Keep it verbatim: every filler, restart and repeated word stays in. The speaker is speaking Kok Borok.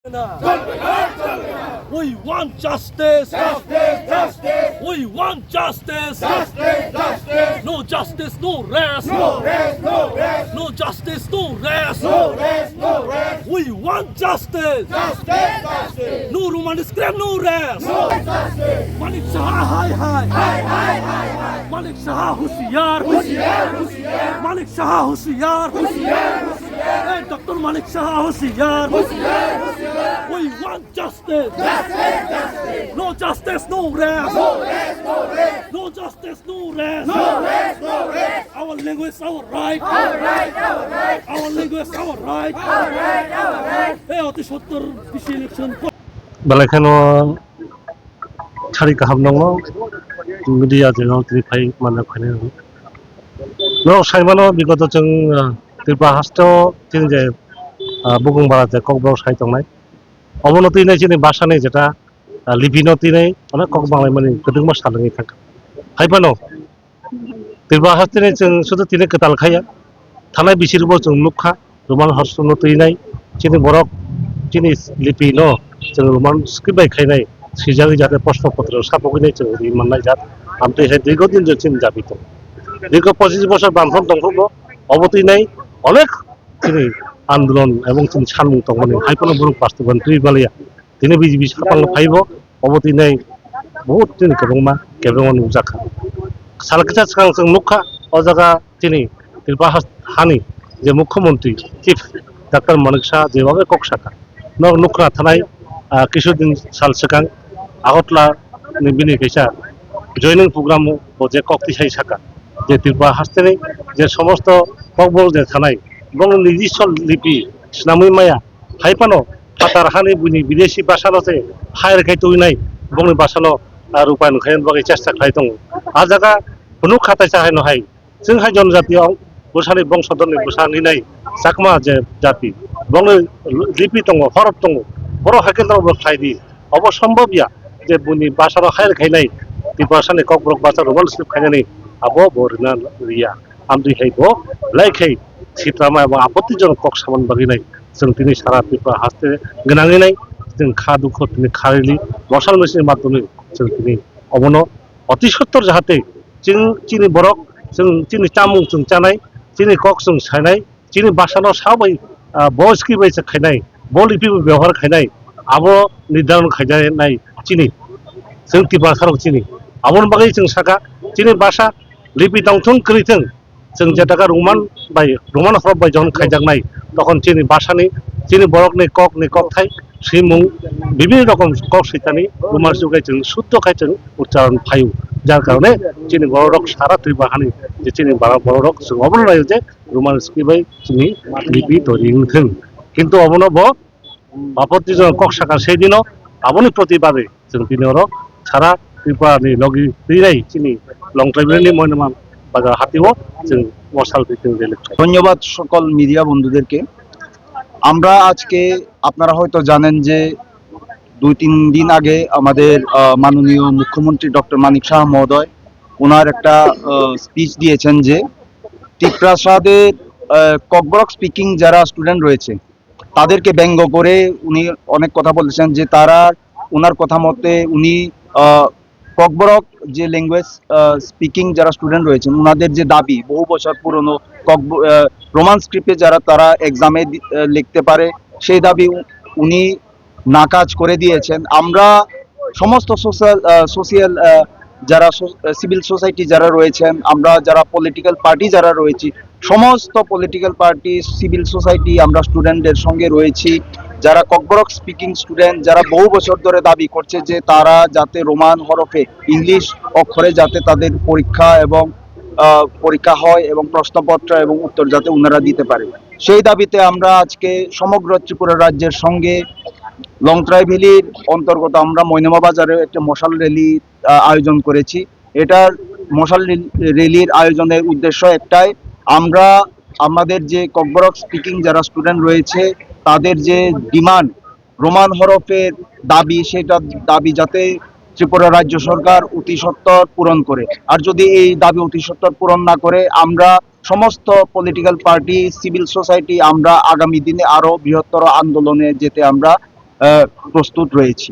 We want justice. Justice, justice. We want justice. Justice, justice. No justice, no rest. No rest, no rest. No justice, no rest. No rest, no rest. We want justice. Justice, justice. No Roman script, no rest. No justice. Manik Saha, hai, hai. Hai, hai, hai, hai. Manik Saha, husiyar. Husiyar, husiyar. Manik Saha, husiyar. Husiyar, husiyar. Hey, Doctor Manik Saha, husiyar. Husiyar, husiyar. We want justice. Justice, justice. No justice, no rest. No rest, no rest. No justice, no rest. No rest, no rest. Our language, our right. Our right, our right. Our language, our right. Our right, our right. Hey, অতি সত্বর DC election. Belai kheno sari kaham nongo media je no tini phai mano khani. No sai mano bigoto chwng, ah, Tripura haste o chini je, ah, bukung bara je kokborok sai tongnai. Obono twi nai chini basa ni jeta, ah, lipi no twi nai onek kok banglai mani kwdwkma salangwi thangkha. Hai phano Tripura haste ni chwng sudu tini kwtal khaya. Thanai bisir bo chwng nukha, Roman horse no twi nai, chini borok, chini lipi no chwng Roman script bai khainai, swijagwi jate proshno potro sapogwi nai chwng ri mannai jat. Amtwi hai dirgo din jwk chini dabi tong. Dirgo pochis bosor bamphron tongphuru bo, obo twi nai onek chini andolon ebong chini sanmung tongmani, hai phano borok bastoban twi baliya. Tini B J P saphang phaibo, obo tini bahut tini kwbangma, kwbangma nukjakha. Sal kisa swkang chwng nukha, o jaga tini Tripura has-, hani je Mukhyamantri Chief Doctor Manik Saha je babe kok sakha. Nok nukha thanai, ah, kisu din sal swkang Agartala ni bini kaisa joining program o bo je kok tisai sakha. Je Tripura hasteni je somosto kokborok je thanai, bongni nijiswa lipi swnamwi maya, hai phano phatar hani buini bidesi bwsano se hai rwkhai tubunai bongni bwsano, ah, rupayon khaina bagwi chesta khlai tongo. Ah jaga phunuk kha taisa haino hai chwng hai jonojatiya bwsani bongso dorni bwsa hinwi nai chakma je jati bongni lipi tongo, horop tongo, borok hai khe norok bo khlai di. Obo sombobya je buini bwsano hai rwkhainai Tiprasani kokborok bwsa Roman script khainani abo bo rwna rwya. Amtwi hai bo belai khai sitama eba apottijonok kok samani bagwi nai chwng tini sara Tripura haste gwnangwi nai chwng kha dukho tini kha rili mosal machine ni madhyome chwng tini obono oti sottor jahate chwng chini borok chwng chini chamung chwng chanai chini kok chwng sainai chini bwsano sabai, ah, bo script bai se khainai bo lipi bo byabohar khainai abo nirdaron khaijaknai chini chwng Tiprasarok chini aboni bagwi chwng sakha chini bwsa lipi tongthung kwrwithung. Chwng je taka Roman bai, Roman horop bai jokhon khaijaknai, tokhon chini bwsani, chini borokni kokni kokthai, swimung, bibhinno rokom kok switani Roman script bai chwng suddho khai chwng uchcharon phaio. Jar karone chini bororok sara Tripura hani je chini bara-, bororok chwng obono naio je Roman script bai chini lipi toiri wngthwng. Kintu obono bo Bapor twi jora kok sakha sei dino aboni protibade chwng tini oro sara Tripura ni logi twi nai chini Longtrai Valley ni Moinama Bazar hati o chwng mosal twi chwng rally khlai. ধন্যবাদ সকল মিডিয়া বন্ধুদেরকে। আমরা আজকে, আপনারা হয়তো জানেন যে দুই তিন দিন আগে আমাদের, আহ, মাননীয় মুখ্যমন্ত্রী ডক্টর মানিক সাহা মহোদয় ওনার একটা, আহ, স্পিচ দিয়েছেন যে টিপ্রাসাদের, আহ, ককবরক স্পিকিং যারা স্টুডেন্ট রয়েছে তাদেরকে ব্যঙ্গ করে উনি অনেক কথা বলেছেন যে তারা, ওনার কথা মতে উনি, আহ, ককবরক যে ল্যাঙ্গুয়েজ, আহ, স্পিকিং যারা স্টুডেন্ট রয়েছেন ওনাদের যে দাবি বহু বছর পুরনো ককব-, আহ, রোমান স্ক্রিপ্টে যারা তারা এক্সামে দি-, আহ, লিখতে পারে সেই দাবি উ-, উনি নাকচ করে দিয়েছেন। আমরা সমস্ত সোশ্যাল, আহ, সোশিয়াল, আহ, যারা সো-, আহ, সিভিল সোসাইটি যারা রয়েছেন, আমরা যারা পলিটিক্যাল পার্টি যারা রয়েছি, সমস্ত পলিটিক্যাল পার্টি, সিভিল সোসাইটি, আমরা স্টুডেন্টদের সঙ্গে রয়েছি। যারা ককবরক স্পিকিং স্টুডেন্ট, যারা বহু বছর ধরে দাবি করছে যে তারা যাতে রোমান হরফে ইংলিশ অক্ষরে যাতে তাদের পরীক্ষা এবং, আহ, পরীক্ষা হয় এবং প্রশ্নপত্র এবং উত্তর যাতে ওনারা দিতে পারে, সেই দাবিতে আমরা আজকে সমগ্র ত্রিপুরা রাজ্যের সঙ্গে লংত্রাই ভ্যালির অন্তর্গত আমরা মৈনামা বাজারে একটা মশাল র্যালি, আহ, আয়োজন করেছি। এটার মশাল র্যাল-, র্যালির আয়োজনের উদ্দেশ্য একটাই, আমরা আমাদের যে ককবরক স্পিকিং যারা স্টুডেন্ট রয়েছে তাদের যে ডিমান্ড রোমান হরফের দাবি, সেটা দাবি যাতে ত্রিপুরা রাজ্য সরকার অতি সত্বর পূরণ করে। আর যদি এই দাবি অতি সত্বর পূরণ না করে, আমরা সমস্ত পলিটিক্যাল পার্টি, সিভিল সোসাইটি আমরা আগামী দিনে আরো বৃহত্তর আন্দোলনে যেতে আমরা আহ, প্রস্তুত রয়েছি।